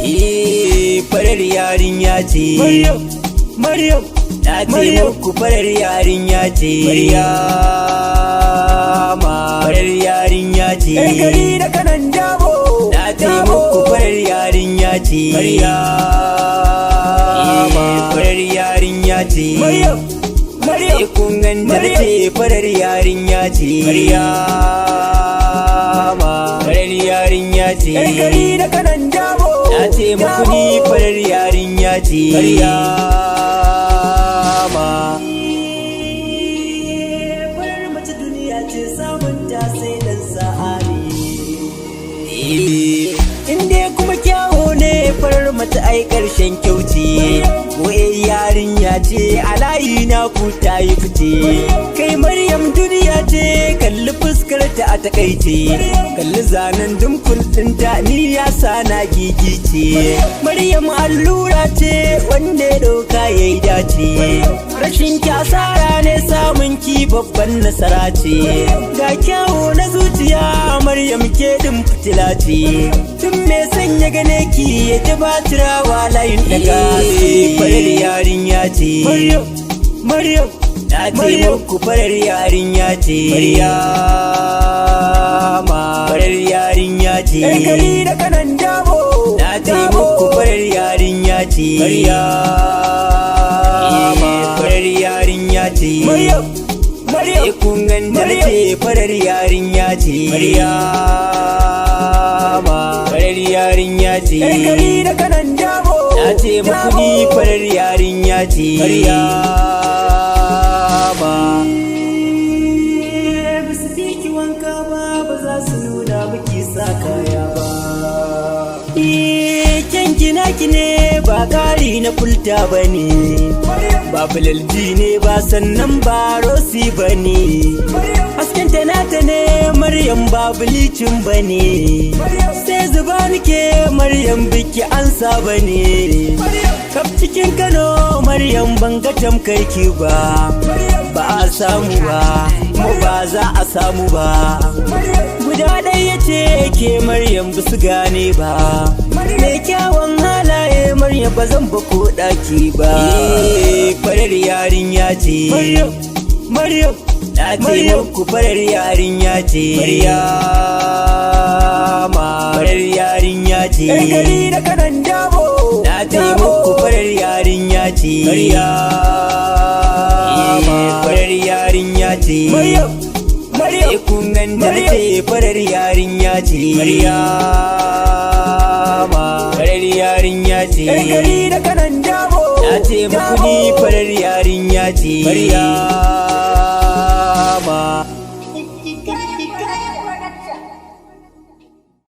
Eh, farar yarinya ce. Maryam, Maryam, Na ce Maryam. muku farar yarinya ce. Maryama, farar yarinya ce. Yar gari da Kanon Dabo. Na ce muku farar yarinya ce. Maryama, farar yarinya ce. Maryam, Maryam, Sai kun ganta Maryam. ce farar yarinya ce. Maryama, farar yarinya ce. Yar gari da Kanon Dabo. Na ce muku ni farar yarinya ce. Maryama. Farar mace duniya ce, samun ta sai dan sa'a ne. In dai kuma kyawo ne, farar mace ai karshen kyau ce. Ko yarinya ce a layi na ku ta yi fice. Kai, Maryam duniya ce, kalli fuskar ta a takaice. Kalli zanen dimple ɗinta, ni ya sa na gigice. Maryam allura ce, wanda ya ɗauka ya yi dace. Rashin ki asara ne, samun ki babban nasara ce. Ga kyawu na zuciya, Maryam ke ɗin fitila ce. Tun me sanya gane ki ya ji batirawa layin daga. Farar yarinya ce. Maryam, Maryam, Na ce Maryam. muku farar yarinya ce. Maryama, farar yarinya ce. Yar gari da Kanon Dabo. Na ce muku farar yarinya ce. Maryama, farar yarinya ce. Maryam, Maryam, Sai kun ganta Maryam. ce farar yarinya ce. Maryama, farar yarinya ce. Yar gari da Kanon Dabo. Na ce muku ni farar yarinya ce. Maryama. Ba su fi ki wanka ba, ba za su nuna miki sa kaya ba. Kyanki naki ne, ba ƙari na kulta ba ne. Ba bulalji ne ba, sannan ba rosi ba ne. Hasken ta nata ne, Maryam, ba bleaching ba ne. Sai zuba nike, Maryam, biki ansa ba ne. Kaf cikin Kano, Maryam, ban ga tamkarki ba. Ba a samu ba, kuma ba za a samu ba. Guda ɗaya ce ke, Maryam, ba su gane ba. Mai kyawun halaye, Maryam, ba zan ba ko ɗaki ba. Farar yarinya ce. Maryam, Maryam, Na ce Maryam. muku farar yarinya ce. Maryama, farar yarinya ce. Yar gari da Kanon Dabo. Na ce muku farar yarinya ce. Maryama, farar yarinya ce. Maryam, Maryam, Sai kun ganta Maryam. ce farar yarinya ce. Maryama, farar yarinya ce. Yar gari da Kanon Dabo. Na ce muku ni farar yarinya ce. Maryama.